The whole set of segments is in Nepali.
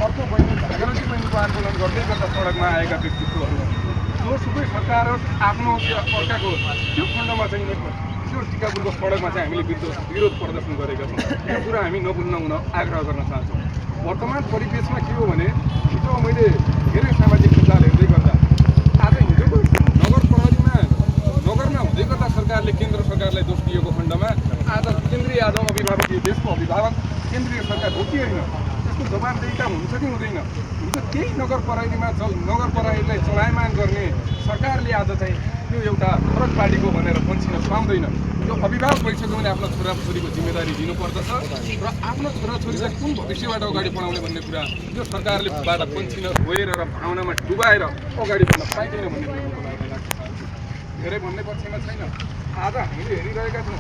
अर्को बहिनी भागीरथी बहिनीको आन्दोलन गर्दै गर्दा सडकमा आएका व्यक्तित्वहरू जोसुकै सरकार आफ्नो अर्काको त्यो खण्डमा चाहिँ त्यो टिकापुरको सडकमा चाहिँ हामीले विरोध प्रदर्शन गरेका छौँ। यो कुरा हामी नभुल्न हुन आग्रह गर्न चाहन्छौँ। वर्तमान परिवेशमा के हो भने हिजो मैले धेरै सामाजिक सञ्जाल हेर्दै गर्दा आज हिजोको नगर प्रहरीमा नगरमा हुँदै गर्दा सरकारले केन्द्र सरकारलाई दोष दिएको खण्डमा आज केन्द्रीय आज अभिभावक देशको अभिभावक केन्द्रीय सरकार हो कि होइन त्यसको जवाबदेहिता हुन्छ कि हुँदैन। हिजो त्यही नगर प्रहरीलाई चलायमान गर्ने सरकारले आज चाहिँ त्यो एउटा फरक पार्टीको भनेर पन्छिन पाउँदैन। यो अभिभावक भइसक्यो भने आफ्नो छोराछोरीको जिम्मेदारी दिनुपर्दछ र आफ्नो छोराछोरीलाई कुन भविष्यबाट अगाडि बढाउने भन्ने कुरा यो सरकारले बाट पन्छिन गएर र भावनामा डुबाएर अगाडि बढ्न पाइँदैन भन्ने कुरा मलाई लाग्छ। धेरै भन्ने पक्षमा छैन। आज हामीले हेरिरहेका छौँ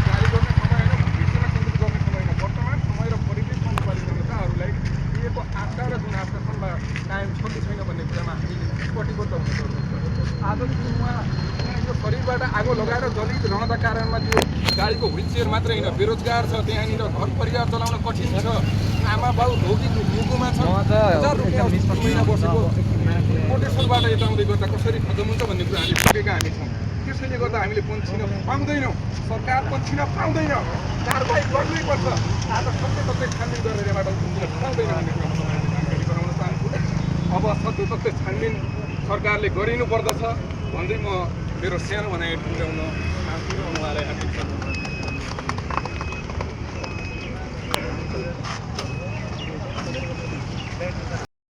गाडी गर्ने समय होइन, भविष्यमा केन्द्रित गर्ने समय होइन। वर्तमान समय र परिवेशमा नेपाली नेताहरूलाई दिएको आशा र जुन आश्वासनमा कायम छ कि छैन भन्ने कुरामा हामीले कटिबद्ध हुनुपर्छ। आज उहाँ यो शरीरबाट आगो लगाएर दलित रहँदा कारणमा त्यो गाडीको व्हिल चेयर मात्रै होइन, बेरोजगार छ, त्यहाँनिर घर परिवार चलाउन कठिन छ, आमा बाउ रोगी मुखुमा छ, 1000 रुपियाँ महिना बसेको मोटेसलबाट यताउँदै गर्दा कसरी खत्तम हुन्छ भन्ने कुरा हामीले पुगेका हामी छौँ। त्यसैले गर्दा हामीले पन्छिन पाउँदैनौँ, सरकार पन्छिन पाउँदैन, कारबाही गर्नैपर्छ। आज सत्य छानबिन गरेर यसबाट पन्छिन पाउँदैन भन्ने कुरा तपाईँहरूले जानकारी गराउन चाहन्छु। अब सत्य छानबिन सरकारले गरिनुपर्दछ भन्दै म मेरो सानो भनाइ टुङ्ग्याउन चाहन्छु र उहाँलाई हार्दिक